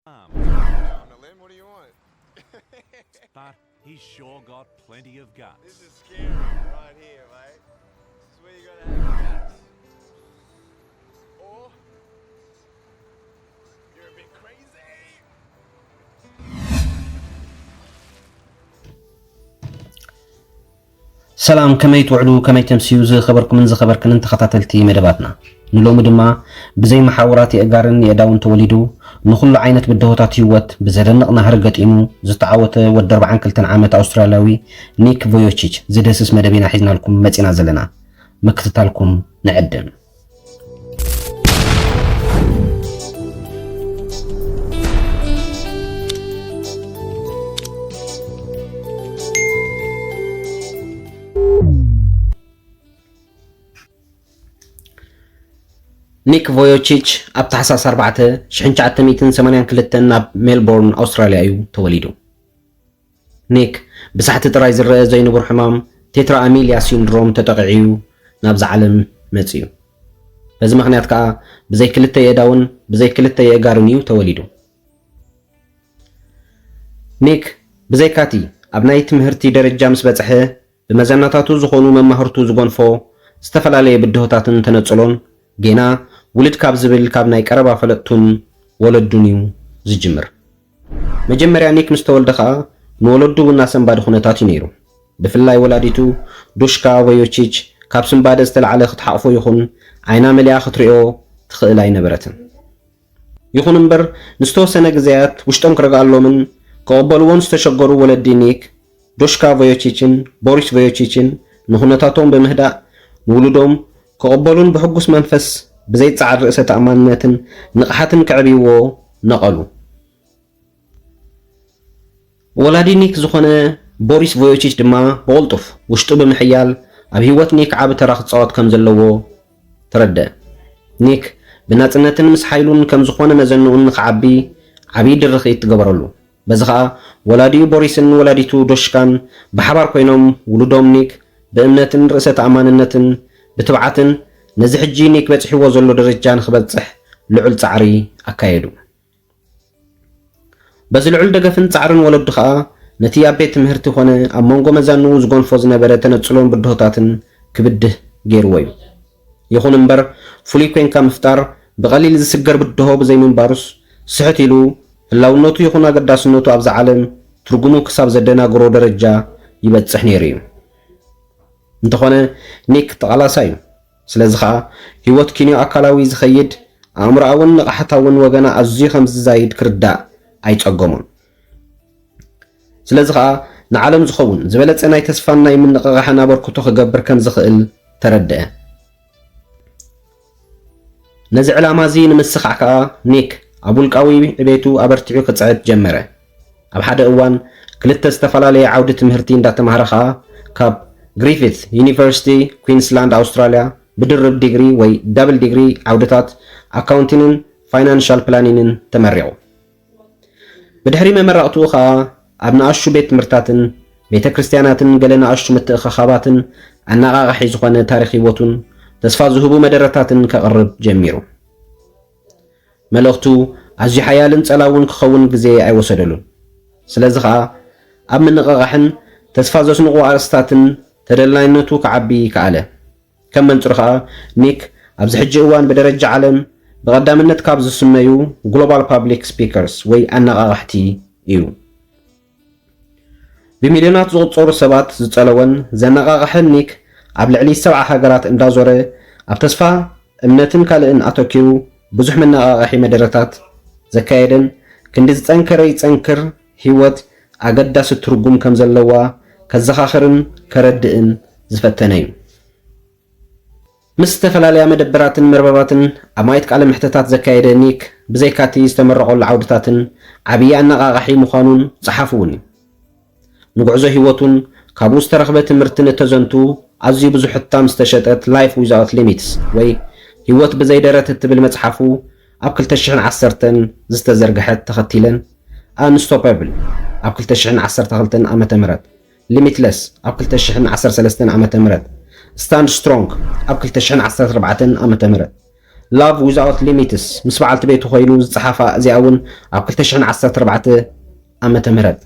arm. On the limb? What do you want? But he's sure got plenty of guts. This is scary right here, right? This is where you gotta have guts. Or you're a bit crazy. ሰላም፣ ከመይ ትውዕሉ፣ ከመይ ተምስዩ ዝኸበርኩምን ዝኸበርክንን ተኸታተልቲ መደባትና። ንሎሚ ድማ ብዘይ መሓውራት የእጋርን የእዳውን ተወሊዱ ንኹሉ ዓይነት ብድሆታት ህይወት ብዘደንቕ ናህሪ ገጢሙ ዝተዓወተ ወዲ ኣርባዓን ክልተን ዓመት ኣውስትራልያዊ ኒክ ቮዮቺች ዝድህስስ መደብ ኢና ሒዝናልኩም መጺና ዘለና። ምክትታልኩም ንዕድም። ኒክ ቮዮቺች ኣብ ታሕሳስ ኣርባዕተ ሽሕን ትሽዓተ ሚእትን ሰማንያን ክልተን ናብ ሜልቦርን ኣውስትራልያ እዩ ተወሊዱ። ኒክ ብሳሕቲ ጥራይ ዝረአ ዘይንቡር ሕማም ቴትራ ኣሚልያ ሲንድሮም ተጠቒዑ እዩ ናብዛ ዓለም መጺኡ። በዚ ምኽንያት ከኣ ብዘይ ክልተ የእዳውን ብዘይ ክልተ የእጋሩን እዩ ተወሊዱ። ኒክ ብዘይካቲ ኣብ ናይ ትምህርቲ ደረጃ ምስ በጽሐ ብመዘናታቱ ዝኾኑ መማህርቱ ዝጎንፎ ዝተፈላለየ ብድሆታትን ተነጽሎን ጌና ውልድ ካብ ዝብል ካብ ናይ ቀረባ ፈለጥቱን ወለዱን እዩ ዝጅምር። መጀመርያ ኒክ ምስ ተወልደ ኸኣ ንወለዱ ውናሰ እምባዲ ኩነታት እዩ ነይሩ። ብፍላይ ወላዲቱ ዱሽካ ቮዮቺች ካብ ስምባደ ዝተላዕለ ክትሓቕፎ ይኹን ዓይና መሊኣ ክትሪኦ ትኽእል ኣይነበረትን። ይኹን እምበር ንዝተወሰነ ግዜያት ውሽጦም ክረግኣሎምን ክቕበልዎን ዝተሸገሩ ወለዲ ኒክ ዶሽካ ቮዮቺችን ቦሪስ ቮዮቺችን ንኹነታቶም ብምህዳእ ንውሉዶም ክቕበሉን ብሕጉስ መንፈስ ብዘይጸዓድ ርእሰ ተኣማንነትን ንቕሓትን ከዕብይዎ ነቐሉ። ወላዲ ኒክ ዝኾነ ቦሪስ ቮዮቺች ድማ ብቕልጡፍ ውሽጡ ብምሕያል ኣብ ህይወት ኒክ ዓቢ ተራ ክጻወት ከም ዘለዎ ተረድአ። ኒክ ብናጽነትን ምስ ሓይሉን ከም ዝኾነ መዘንኡን ንኽዓቢ ዓቢ ድርኺት ትገበረሉ። በዚ ኸኣ ወላዲኡ ቦሪስን ወላዲቱ ዶሽካን ብሓባር ኮይኖም ውሉዶም ኒክ ብእምነትን ርእሰ ተኣማንነትን ብትብዓትን ነዚ ሕጂ ኒክ በጺሕዎ ዘሎ ደረጃ ንኽበጽሕ ልዑል ጻዕሪ ኣካየዱ። በዚ ልዑል ደገፍን ጻዕርን ወለዱ ኸኣ ነቲ ኣብ ቤት ትምህርቲ ኾነ ኣብ መንጎ መዛንኡ ዝጎንፎ ዝነበረ ተነጽሎን ብድሆታትን ክብድህ ገይርዎ እዩ። ይኹን እምበር ፍሉይ ኮይንካ ምፍጣር ብቐሊል ዝስገር ብድሆ ብዘይምንባሩስ ስሕት ኢሉ ህላውነቱ ይኹን ኣገዳስነቱ ኣብዛ ዓለም ትርጉሙ ክሳብ ዘደናግሮ ደረጃ ይበጽሕ ነይሩ እዩ። እንተኾነ ኒክ ተቓላሳይ እዩ። ስለዚ ኸኣ ህይወት ኪንዮ ኣካላዊ ዝኸይድ ኣእምሮኣውን ንቕሓታውን ወገና ኣዝዩ ከም ዝዛይድ ክርዳእ ኣይጸገሞን። ስለዚ ኸኣ ንዓለም ዝኸውን ዝበለጸ ናይ ተስፋን ናይ ምንቕቓሕን ኣበርክቶ ክገብር ከም ዝኽእል ተረድአ። ነዚ ዕላማ እዚ ንምስኻዕ ከኣ ኒክ ኣብ ውልቃዊ ዕቤቱ ኣበርቲዑ ክጽዕት ጀመረ። ኣብ ሓደ እዋን ክልተ ዝተፈላለየ ዓውዲ ትምህርቲ እንዳተማህረ ከኣ ካብ ግሪፊት ዩኒቨርሲቲ ኩዊንስላንድ ኣውስትራልያ ብድርብ ዲግሪ ወይ ዳብል ዲግሪ ዓውድታት ኣካውንቲንን ፋይናንሻል ፕላኒንን ተመሪቑ። ብድሕሪ መመረቕትኡ ኸኣ ኣብ ንኣሽቱ ቤት ትምህርትታትን ቤተ ክርስትያናትን ገለ ንኣሽቱ ምትእኽኻባትን ኣነቓቓሒ ዝኾነ ታሪኽ ህይወቱን ተስፋ ዝህቡ መደረታትን ከቕርብ ጀሚሩ። መልእኽቱ ኣዝዩ ሓያልን ጸላውን ክኸውን ግዜ ኣይወሰደሉን። ስለዚ ኸኣ ኣብ ምንቕቓሕን ተስፋ ዘስንቑ ኣርእስታትን ተደላይነቱ ክዓቢ ከኣለ። ከም መንጽሩ ኸኣ ኒክ ኣብዚ ሕጂ እዋን ብደረጃ ዓለም ብቐዳምነት ካብ ዝስመዩ ግሎባል ፓብሊክ ስፒከርስ ወይ ኣነቓቓሕቲ እዩ። ብሚልዮናት ዝቑጸሩ ሰባት ዝጸለወን ዘነቓቕሐን ኒክ ኣብ ልዕሊ ሰብዓ ሃገራት እንዳዞረ ኣብ ተስፋ እምነትን ካልእን ኣተኪሩ ብዙሕ መነቓቕሒ መደረታት ዘካየደን ክንዲ ዝጸንከረ ይጸንክር ህይወት ኣገዳሲ ትርጉም ከም ዘለዋ ከዘኻኽርን ከረድእን ዝፈተነ እዩ። ምስ ዝተፈላለያ መደበራትን መርበባትን ኣማኢት ቃለ ምሕተታት ዘካየደ ኒክ ብዘይካቲ ዝተመረቐሉ ዓውድታትን ዓብዪ ኣነቓቓሒ ምዃኑን ጸሓፉ እውን እዩ። ንጉዕዞ ህይወቱን ካብኡ ዝተረኽበ ትምህርትን እተዘንቱ ኣዝዩ ብዙሕ ሕታም ዝተሸጠት ላይፍ ዊዛውት ሊሚትስ ወይ ህይወት ብዘይ ደረት እትብል መጽሓፉ ኣብ ክልተ ሽሕን ዓሰርተን ዝተዘርግሐት ተኸቲለን ኣንስቶፐብል ኣብ ክልተ ሽሕን ዓሰርተ ክልተን ዓመተ ምህረት ሊሚትለስ ኣብ ክልተ ሽሕን ዓሰርተ ሰለስተን ዓመተ ምህረት ስታንድ ስትሮንግ ኣብ ክልተ ሽሕን ዓሰርተ ኣርባዕተን ዓመተ ምህረት Love Without Limits ምስ በዓልቲ ቤቱ ኮይኑ ዝጸሓፋ እዚኣ እውን ኣብ ክልተ ሽሕን ዓሰርተ ኣርባዕተ ዓመተ ምህረት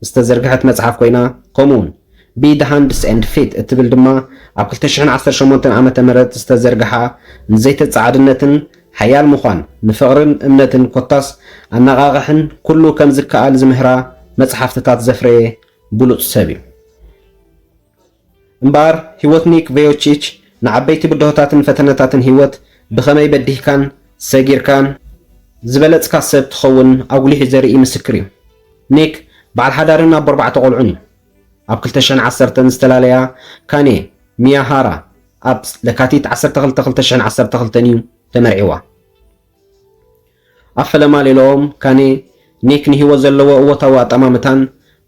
ዝተዘርግሐት መጽሓፍ ኮይና፣ ከምኡውን Be the Hands and Feet እትብል ድማ ኣብ ክልተ ሽሕን ዓሰርተ ሸሞንተን ዓመተ ምህረት ዝተዘርግሓ፣ ንዘይተጻዓድነትን ሓያል ምዃን፣ ንፍቕርን እምነትን ኮታስ ኣነቓቕሕን ኩሉ ከም ዝከኣል ዝምህራ መጽሓፍትታት ዘፍረየ ብሉጽ ሰብ እዩ። እምበኣር፣ ህይወት ኒክ ቮዮቺች ንዓበይቲ ብድሆታትን ፈተነታትን ህይወት ብኸመይ በዲህካን ሰጊርካን ዝበለጽካ ሰብ ትኸውን ኣጉሊሑ ዘርኢ ምስክር እዩ። ኒክ በዓል ሓዳርን ኣቦ ኣርባዕተ ቆልዑን እዩ። ኣብ ክልተ ሽሕን ዓሰርተን ዝተላለያ ካኔ ሚያሃራ ኣብ ለካቲት ዓሰርተ ክልተ ክልተ ሽሕን ዓሰርተ ክልተን እዩ ተመርዒዋ። ኣብ ፈለማ ሌላኦም ካኔ ኒክ ንህይወት ዘለዎ እወታዊ ኣጠማምታን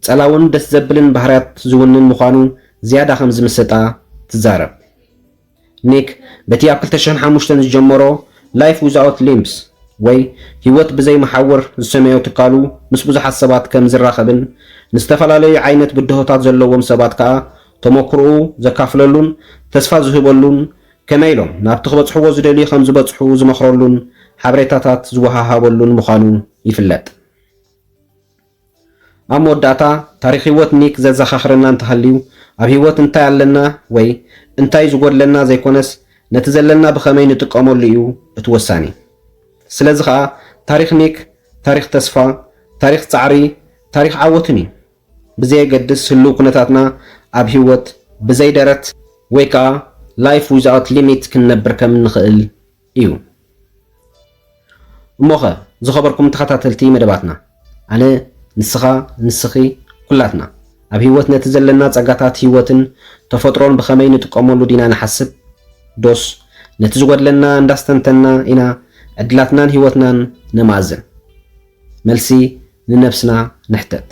ጸላውን ደስ ዘብልን ባህርያት ዝውንን ምዃኑ ዝያዳ ከም ዝምሰጣ ትዛረብ። ኒክ በቲ ኣብ ክልተ ሽሕን ሓሙሽተን ዝጀመሮ Life Without Limbs ወይ ህይወት ብዘይ መሓውር ዝሰመዮ ትካሉ ምስ ብዙሓት ሰባት ከም ዝራኸብን ንዝተፈላለዩ ዓይነት ብድሆታት ዘለዎም ሰባት ከኣ ተመክሮኡ ዘካፍለሉን ተስፋ ዝህበሉን ከመይ ኢሎም ናብቲ ክበጽሕዎ ዝደልዩ ከም ዝበጽሑ ዝመኽረሉን ሓበሬታታት ዝወሃሃበሉን ምዃኑ ይፍለጥ። ኣብ መወዳእታ፣ ታሪኽ ህይወት ኒክ ዘዘኻኽረና እንተሃልዩ፣ ኣብ ህይወት እንታይ ኣለና ወይ እንታይ ዝጎድለና ዘይኮነስ፣ ነቲ ዘለና ብኸመይ ንጥቀመሉ እዩ እቲ ወሳኒ። ስለዚ ኸኣ፣ ታሪኽ ኒክ ታሪኽ ተስፋ፣ ታሪኽ ጻዕሪ፣ ታሪኽ ዓወትን እዩ። ብዘየገድስ ህሉው ኩነታትና፣ ኣብ ህይወት ብዘይ ደረት ወይ ከኣ Life Without Limit ክንነብር ከም እንኽእል እዩ። እሞኸ፣ ዝኸበርኩም ተኸታተልቲ መደባትና፣ ኣነ፣ ንስኻ፣ ንስኺ፣ ኩላትና ኣብ ህይወት ነቲ ዘለና ጸጋታት ህይወትን ተፈጥሮን ብኸመይ ንጥቀመሉ ዲና ንሓስብ? ዶስ ነቲ ዝጎድለና እንዳስተንተና ኢና ዕድላትናን ህይወትናን ነማእዝን? መልሲ ንነብስና ንሕተት።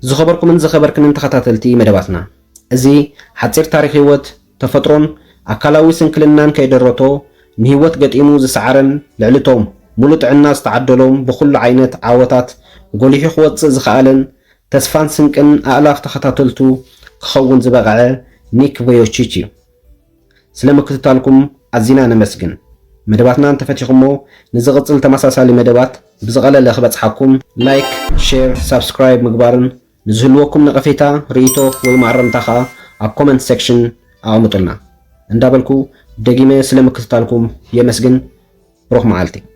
ዝኸበርኩምን ዝኸበርክንን ተኸታተልቲ መደባትና፣ እዚ ሓጺር ታሪኽ ህይወት፣ ተፈጥሮን ኣካላዊ ስንክልናን ከይደረቶ ንህይወት ገጢሙ ዝሰዓረን ልዕሊቶም ሙሉ ጥዕና ዝተዓደሎም ብኹሉ ዓይነት ዓወታት ጎሊሑ ክወጽእ ዝኸኣለን ተስፋን ስንቅን ኣእላፍ ተኸታተልቱ ክኸውን ዝበቕዐ ኒክ ቮዮቺች እዩ። ስለ ምክትታልኩም ኣዚና ነመስግን። መደባትና እንተፈቲኹሞ ንዝቕጽል ተመሳሳሊ መደባት ብዝቐለለ ክበጽሓኩም ላይክ፣ ሼር፣ ሳብስክራይብ ምግባርን ንዝህልወኩም ነቐፌታ፣ ርእይቶ ወይ መኣረምታ ኸኣ ኣብ ኮመንት ሴክሽን ኣቐምጡልና እንዳበልኩ ደጊመ ስለ ምክትታልኩም የመስግን። ብሩኽ መዓልቲ።